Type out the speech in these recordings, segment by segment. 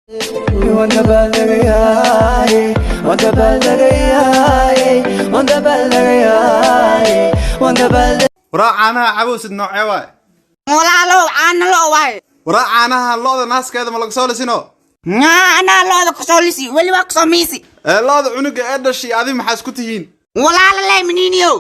Waan dabaaldegayaaye, waan dabaaldegayaaye, waan dabaaldegayaaye, waan dabaaldeg. Waraa, caanaha cabowsid noocee waay? Walaalow, caana lo waay. Waraa, caanaha lo'da naaskeeda ma laga soo lisino? Anaa lo'da kasoo lisi, weli waa kasoo miisi. Ee lo'da cunuga ee dhashay adi maxaa isku tihiin? Walaala leh miniiniyow.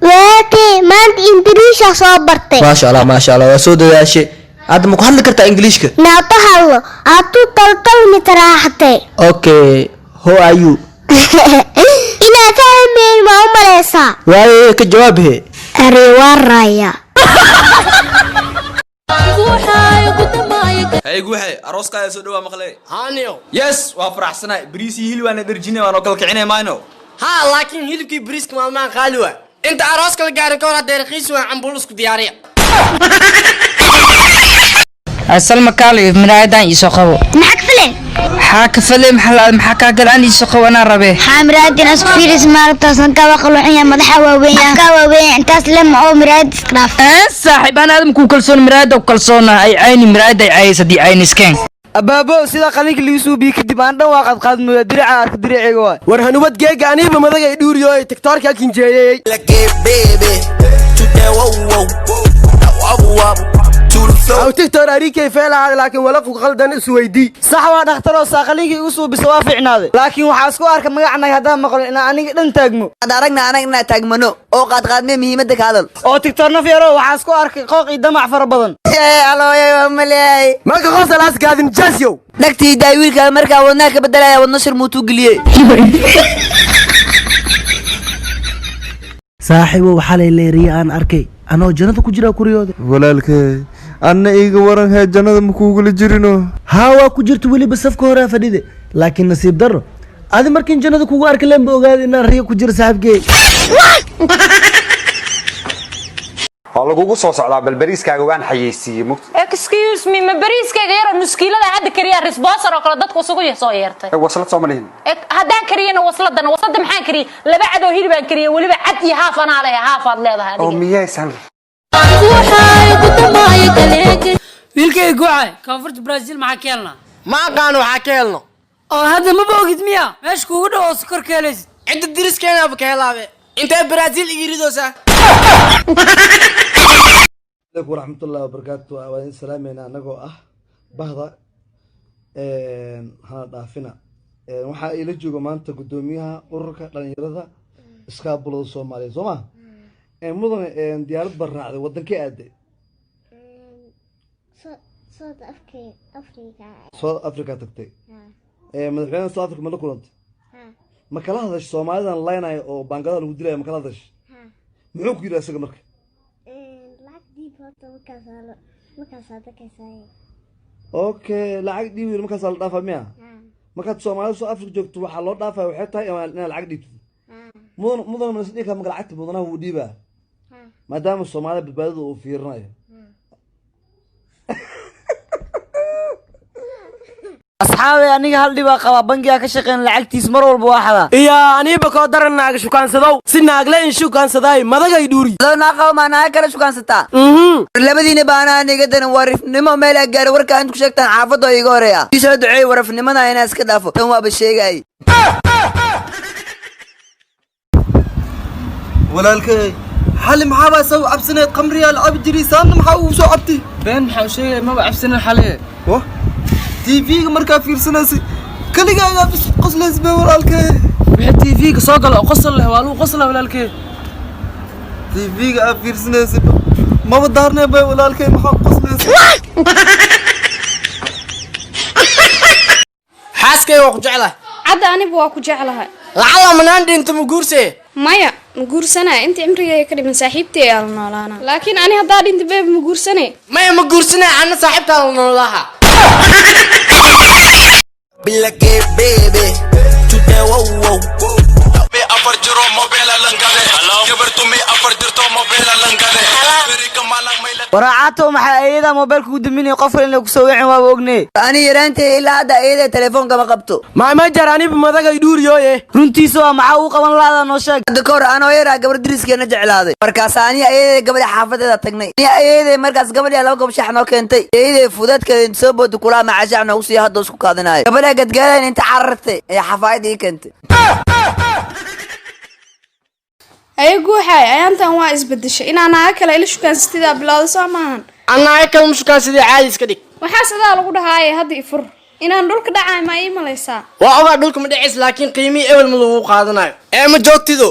Walaalkay, maanta Ingiriisha soo bartay. Maasha Allah, maasha Allah, waa soo dadaashay. Hadda ma ku hadli kartaa Ingiliishka? Naata hadlo aatu taltalmi taraaxatay. Okay, how are you? Inaad fahmayn waa u malaysaa. Waaye, ka jawaab he. Ariwaraya. Hay guuxe, arooskaaga soo dhawaa maqle. Haaniyo. Yes, waa faraxsanahay. Bariis iyo hilib waana dherjinay, waanoo kala kicinay mayno. Haa, laakiin hilibkii bariiska maalmahan qaali waa. Inta arooska la gaarin ka hor haddee raqiis waa, cambuulo isku diyaariya. Salma, kaali, miraayadan iisoo qabo. Maxaa ka filay? Maxaa ka fale? Maxaa maxaa kaa galaan? Iisoo qabo, anaa rabe. Maxaa miraayadin isku fiiris maalintaasna kaa qaloocan yahay, madaxa waaweyn yahay, kaa waaweyn intaas lema oo miraayad iska dhaaf. Ee saaxiib, aan aadam ku kalsoon, miraayada ku kalsoona ay cayni, miraayada ay caayis haddii cayniskeen. Abaabo, sida qalinka liigu suubiye kadib aan dhan waa qadqaadmooya, diraca arka, diraceyga waay. War hanubad geega, aniiba madagay dhuuriyo tiktoorka kinjeeyey. Aw tiktoor arikay feelahaada, laakiin wala ku qaldan isweydii. Sax waa, dhakhtaroo saa qalinkii igu suubisa waa fiicnaaday, laakiin waxaa isku arka magacnaga haddaan maqlo inaan aniga dhan taagmo. Aragna anaga inaa taagmano oo qaadqaadmee muhiimadda ka hadal. Oo tiktoor naf yaro, waxaa isku arkay qooq iyo damac fara badan. Alooyay. Marka qosalaas gaadin jasyow. Dhagtii daay wiilkaa, markaa wadnaha ka bedelaya, wadno shir muutuu geliyey. Saaxiibow, xalay leeriya aan arkay anoo jannada ku jiraa kuriyooda. Walaalkay, anna iiga waran hee, jannada ma kuugula jirino? Haa, waa ku jirta, weliba safka horaa fadhide, laakiin nasiib darro adi markiin jannada kugu arki leen ba ogaada inaan riyo ku jiro, saaxiibkey. Waa lagugu soo socdaa, bal bariiskaaga waan xayeysiiyey mugti. Excuse me, ma bariiskayga yaroo nuskiilada hadda kariyaa responser oo kale dadku isugu soo yeertay? Waslad soo ma lihin? Haddaan kariyana wasladana, waslada maxaan kariyey? Laba cadoo hilib aan kariyey, weliba cad iyo haaf anaa leeyahay, haafaad leedahay. Oo adiga miyaysan? Wiilkay guuxay, koonfurta Brazil maxaa ka helnaa? Ma aqaan waxaa ka helno. Oo hadda maba ogid miya meesha kuugu dhow oo sokor ka helaysid? Cidda diriskeenaba ka helaabe. Intee Brazil iga ridoosaa? Alaykum waraxmatullahi wabarakaatu. Waa idin salaameynaa anagoo ah bahda hana dhaafina. Waxaa ila jooga maanta guddoomiyaha ururka dhalinyarada iskaabulada Soomaaliya, soo ma mudane? Diyaarad baa raacday, wadankee aaday? South Africa. South Africa tagtay. Madaxweynaha South Africa ma la kulantay? Ma kala hadashay Soomaalidan laynaya oo baangadaha lagu dilaya? Ma kala hadashay? Muxuu ku yidhi isaga marka? Lacag dhiib horta, markaasaa dakaysaay. Okay, lacag dhiib yiri, markaasaa la dhaafaa miya? Markaad Soomaalida South Africa joogto waxaa loo dhaafaya waxay tahay inaad lacag dhiibtid. Mudan, mudan, ma is dhihi kara marka lacagta mudanaha wuu dhiibaa maadaama Soomaalida badbaadada uu fiirinayo? Asxaabay, aniga hal dhibaa qabaa, bangigaa ka shaqeyn lacagtiis mar walba waa xadaa. Iyo aniiba koo daran, naaga shukaansadow si naagle in shukaansaday madagay dhuuri. Adoo naa qabo maa naaga kala shukaansataa? Labadiina baanaa niga daran warifnimo meel aa gaari warkaa inta ku sheegtaan xaafadda oo iiga horeeya. Ii soo duceey warifnimada inaa iska dhaafo, tan waaba sheegay. Walaalkay, xali maxaabaa soo cabsaneed? Qamriyaa la cabi jiray, saanna maxaa ugu soo cabtay? Been maxaa u sheegaya, maba cabsanin xale. Wah, TV-ga markaa fiirsanaysay keligaagaa bis qoslays be, walaalkay. Wixii TV-ga soo gala oo qosol leh waa lagu qoslaa, walaalkay. TV-ga aa fiirsanaysay maba daarnee bay, walaalkay, maxaa qoslaysay? Xaaskayga waa ku jeclahay. Cadda, anigu waa ku jeclahay. Lacala manaan dhinto ma guursee? Maya, ma guursanaya inta cimrigayga ka dhiman, saaxiibtay ayaa la noolaana, laakiin ani haddaa dhinta beeb ma guursanay. Maya, ma guursanaya, anna saaxiibtaa la noolaaha. Be like, hey, baby, to the whoa, whoa. 4 jiro mobeela langade, gabar 14 jirto mobeela langade. Waraacato, maxaa eeyadaa moobeelka ugu daminaya? Qof kale in lagu soo wicin waaba ogne. Ani yaraantay ilaa hadda eeyaday telefoonka ma qabto. Maama jar, aniba madagay dhuuriyooye. Runtiisa waa, maxaa uu qaban lahadaa? Noo sheeg. Hadda ka hor anoo yaraa gabar diriskeena jeclaaday. Markaas ani eeyaday gabadha xaafadeeda tagnay. Ani eeyaday markaas gabadha 2 kob shax noo keentay. Eeyaday fudaadkeeda inta soo booda kulaa maca shax noogu siiya, hadda isku kaadinayo. Gabadha gadgaadayn inta carartay ee xafaayad ii keentay. Aye guuxaay, ayaantan waa isbedeshay, inaa naaga kale ila shukaansatidaa bilowda, soo maahan? Anaaga kale ma shukaansadee, caadi iska dhig. Waxaas adaa lagu dhahaaye, hadda ifur. Inaan dhulka dhacaay ma ii malaysaa? Waa ogaa dhulka ma dhicis, laakiin qiimihii ebel ma lagu qaadanayo ee ma joogtido.